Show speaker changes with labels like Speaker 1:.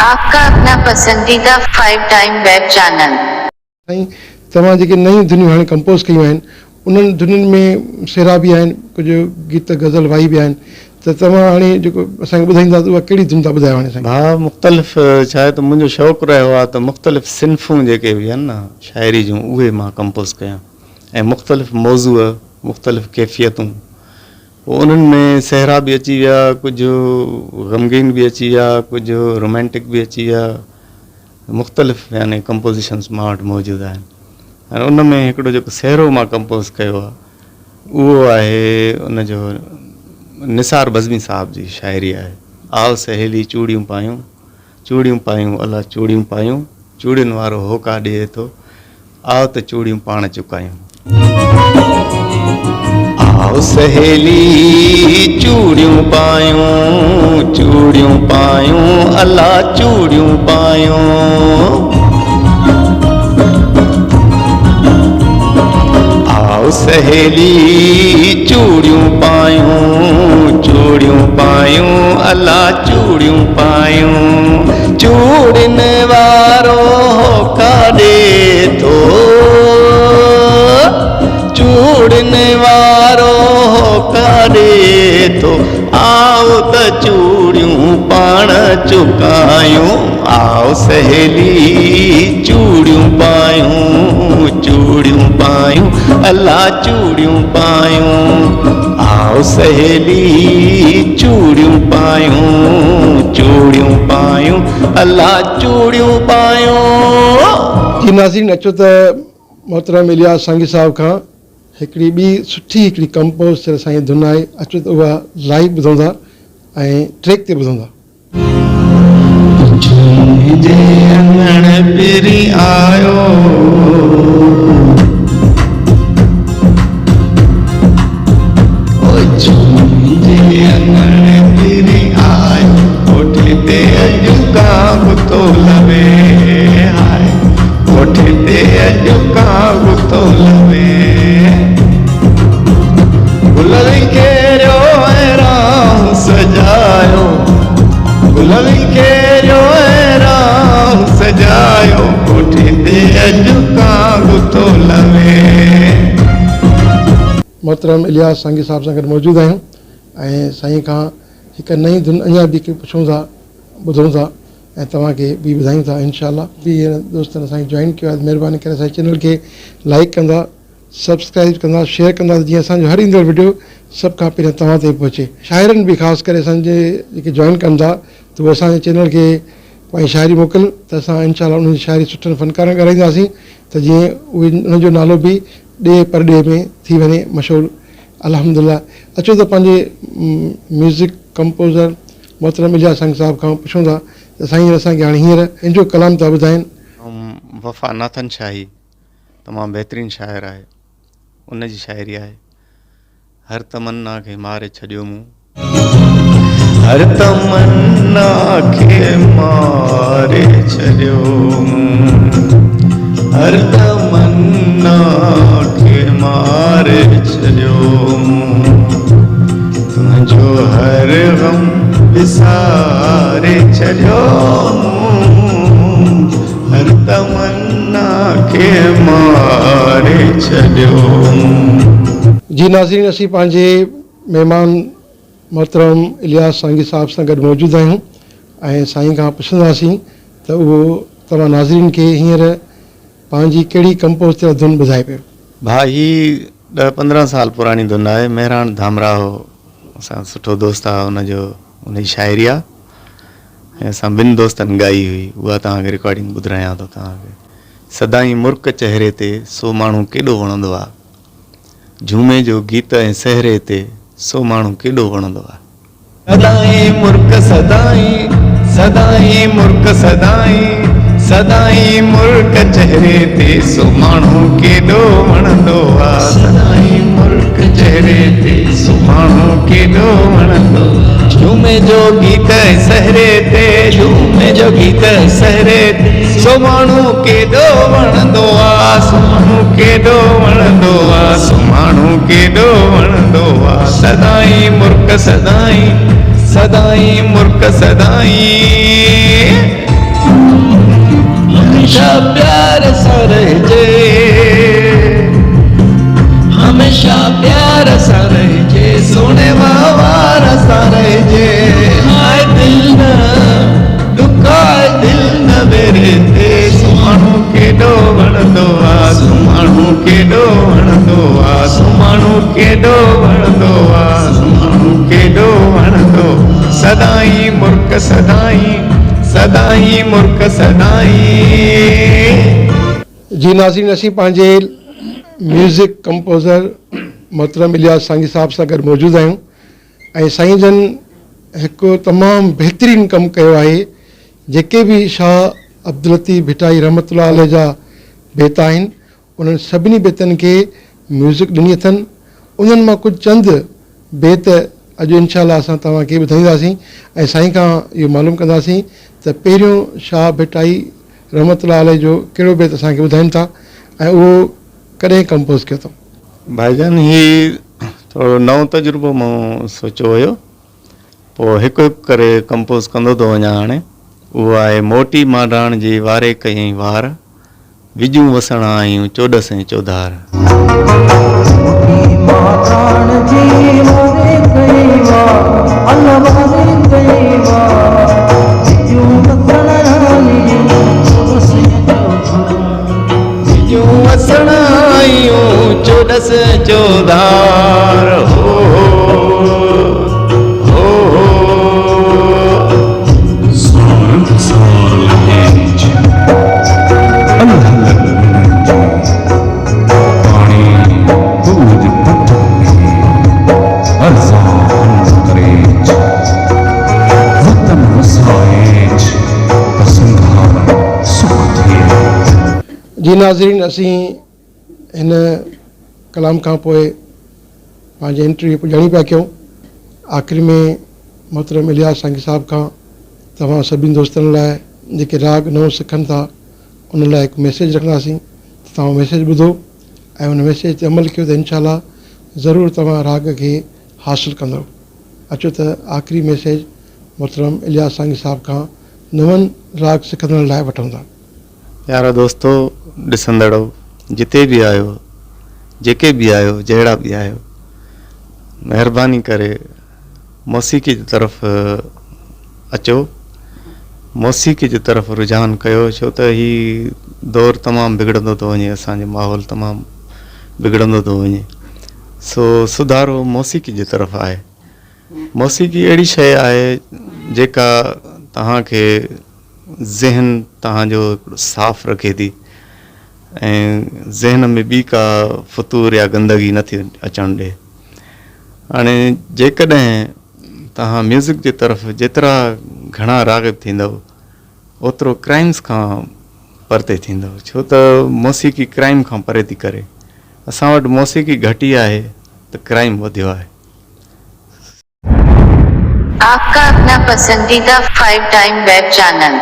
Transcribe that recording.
Speaker 1: آپ ڪا اپنا پسنديده فائيو ٽائيم ويب چينل.
Speaker 2: سائين توهان جيڪي نيون ڌنيون هاڻي ڪمپوز ڪيون آهن انهن ڌنين ۾ سهرا به آهن ڪجهه گيت غزل وائي به آهن ته توهان هاڻي جيڪو اسان کي ٻڌائيندا ته اها ڪهڙي ڌن ٿا ٻڌايو هاڻي سائين.
Speaker 3: ڀاء مختلف ڇا آهي ته منهنجو شوق رهيو آهي ته مختلف صنفون جيڪي به آهن نه شاعري جون اهي مان ڪمپوز ڪيان ۽ مختلف موضوع مختلف ڪيفيتون پوء انهن ۾ سهرا به اچي ويا ڪجهه غمگين به اچي ويا ڪجهه رومانٽڪ به اچي ويا مختلف يعني ڪمپوزيشنس مان وٽ موجود آهن ۽ ان ۾ هڪڙو جيڪو سهرو مان ڪمپوز ڪيو آهي اهو آهي ان جو نثار بزمي صاحب جي شاعري آهي آء سهيلي چوڙيون پايون چوڙيون پايون الا چوڙيون پايون چوڙين وارو هوڪا ڏئي ٿو آء ته چوڙيون پاڻ چڪايون. آء سهيلي چوڙيون پايون چوڙيون پايون الا چوڙيون پايون. آء سهيلي چوڙيون پايون چوڙيون پايون الا چوڙيون پايون چوڙين وارو هوڪا ڏي ٿو چوڙين وارو هوڪا ڏي ٿو آء ته چوڙيون پاڻ چڪايون آء سهيلي چوڙيون پايون چوڙيون پايون الا چوڙيون پايون آء سهيلي چوڙيون پايون چوڙيون پايون الا چوڙيون پايون.
Speaker 2: جي ناظرين اچو ته محترم الياس سانگي صاحب کان هڪڙي ٻي سٺي هڪڙي ڪمپوز ٿيل سائين ڌن آهي اچو ته اها لائيو ٻڌون ٿا ۽ ٽريڪ تي ٻڌون ٿا.
Speaker 3: جھومي جي اڱڻ پرين آيو. او جھومي جي اڱڻ پرين آيو. ڪوٺي تي اڄ ڪانگ ٿو لوي هاء ڪوٺي تي اڄ ڪانگ ٿو لوي. گلن کيريو ۽ راهه سجايو گلن کيريو ۽ راهه سجايو ڪوٺي تي اڄ ڪانگ ٿو لوي.
Speaker 2: محترم الياس سانگي صاحب سان گڏ موجود آهيون ۽ سائين کان هڪ نئين ڌن اڃا به پڇون ٿا ٻڌون ٿا ۽ توهان کي به ٻڌايون ٿا انشاء الله. به دوستن اسان کي جوائن ڪيو آهي مهرباني ڪري اسان جي چينل کي لائيڪ ڪندا سبسڪرائيب ڪندا شيئر ڪندا ته جيئن اسان جو هر ايندڙ وڊيو سڀ کان پهريان توهان تائين پهچي. شاعرن به خاص ڪري اسان جي جيڪي جوائن ڪن ٿا ته اهي اسان جي چينل کي پنهنجي شاعري موڪلن ته اسان انشاء الله انهن جي شاعري سٺن فنڪارن ڳارائينداسين ته جيئن اهي انهن جو نالو به ڏيهه پرڏيهه ۾ ٿي وڃي مشهور الحمدلله اچو ته پنهنجي ميوزڪ ڪمپوزر محترم الياس سنگ صاحب کان پڇون ٿا ته سائين اسان کي هاڻي هينئر پنهنجو ڪلام ٿا ٻڌائين.
Speaker 3: وفا ناٿن شاهي تمام بهترين شاعر آهي ان جي شاعري آهي هر تمنا کي ماري ڇڏيو مون. هر تمنا کي ماري ڇڏيو مون هر تمنا کي ماري ڇڏيو مون تنهنجو هر غم وساري ڇڏيو مون هر تمنا کي ماري ڇڏيو مون.
Speaker 2: جي ناظرين اسين پنهنجي مهمان محترم الياس سانگي صاحب سان گڏ موجود آهيون ۽ سائين کان پڇنداسين ته اهو توهان ناظرين کي هينئر پنهنجي ڪهڙي ڪمپوز ٿيل ڌن ٻڌائي پيو.
Speaker 3: ڀاء هي ڏهه پندرهن سال پراڻي ڌن آهي مهراڻ ڌامراهو اسان جو سٺو دوست آهي ان جو ان جي شاعري آهي ۽ اسان ٻن دوستن ڳائي هئي اها توهان کي رڪارڊنگ ٻڌرايان ٿو توهان کي سدائين مرڪ چهري تي سو ماڻهو ڪيڏو وڻندو آ جهومي جو گيت ۽ سهري تي سو ماڻهو ڪيڏو وڻندو آ. سدائين مرڪ سدائين سدائين مرڪ سدائين سدائين مرڪ چهري تي سو ماڻهو ڪيڏو وڻندو آ سدائين مرڪ چهري تي سو ماڻهو ڪيڏو وڻندو آ جهومي جو گيت ۽ سهري تي جهومي جو گيت ۽ سهري تي سو ماڻهو ڪيڏو وڻندو آ سو ماڻهو ڪيڏو وڻندو آ سو ماڻهو ڪيڏو وڻندو آ سدائين مرڪ سدائين سدائين مرڪ سدائين. ماڻهو ڪيڏو وڻندو آ ماڻهو ڪيڏو وڻندو سدائين مرڪ سدائين سدائين مرڪ سدائين.
Speaker 2: جي ناظرين اسين پنهنجي ميوزڪ ڪمپوزر محترم الياس سانگي صاحب سان گڏ موجود آهيون ۽ سائين جن هڪ تمام بهترين ڪم ڪيو آهي جيڪي به شاهه عبداللطيف ڀٽائي رحمة الله عليه جا بيت آهن انهن سڀني بيتن کي ميوزڪ ڏني اٿن. انهن مان ڪجهه چند بيت اڄ انشاء الله اسان توهان کي ٻڌائينداسين ۽ سائين کان اهو معلوم ڪنداسين ته پهريون شاهه ڀٽائي رحمة الله عليه جو ڪهڙو بيت اسان کي ٻڌائين ٿا ۽ اهو ڪڏهن ڪمپوز ڪيو اٿئون.
Speaker 3: ڀائيجان هي ٿورو نئون تجربو مون سوچيو هيو پوء هڪ هڪ ڪري ڪمپوز ڪندو ٿو وڃان هاڻي اهو آهي موٽي مانڊاڻ جي واري ڪيائين وار. وڄون وسڻ آيون چوڏس ۽ چوڌار. وڄون وسڻ آيون چوڏس ۽ چوڌار هو هو هو.
Speaker 4: سارنگ سار لهيج، الهه لڳ وڻن جي، پاڻي ٻوڄ پٽن ۾، ارزان انگ ڪريج، وطن وسائيج، ته سنگهارن سک ٿئي.
Speaker 2: جي ناظرين اسين هن ڪلام کان پوء پنهنجي انٽرويو پڄاڻي پيا ڪيون. آخر ۾ محترم الياس سانگي صاحب کان توهان سڀني دوستن لاء جيڪي راڳ نئون سکن ٿا انهن لاء هڪ ميسيج رکنداسين ته توهان ميسيج ٻڌو ۽ ان ميسيج تي عمل ڪيو ته انشاء الله ضرور توهان راڳ کي حاصل ڪندؤ. اچو ته آخري ميسيج محترم الياس سانگي صاحب کان نون راڳ سکندڙن لاء وٺون ٿا.
Speaker 3: پيارا دوستو ڏسندڙو جتي به آهيو جيڪي به آهيو جهڙا به آهيو مهرباني ڪري موسيقي جي طرف اچو موسيقي جي طرف رجحان ڪيو ڇو ته هي دور تمام بگڙندو ٿو وڃي اسان جو ماحول تمام بگڙندو ٿو وڃي سو سڌارو موسيقي جي طرف آهي موسيقي اهڙي شيء آهي جيڪا توهان کي ذهن توهان جو هڪڙو صاف رکي ٿي ۽ ذهن ۾ ٻي ڪا فتور يا گندگي نه ٿي اچڻ ڏي. هاڻي جيڪڏهن توهان ميوزڪ جي طرف جيترا گهڻا راغب ٿيندؤ اوترو ڪرائمز کان پرتي ٿيندؤ ڇو ته موسيقي ڪرائم کان پري ٿي ڪري. اسان وٽ موسيقي گهٽي آهي ته ڪرائم وڌيو آهي.
Speaker 1: آپ ڪا اپنا پسنديده فائيو ٽائيم ويب چينل.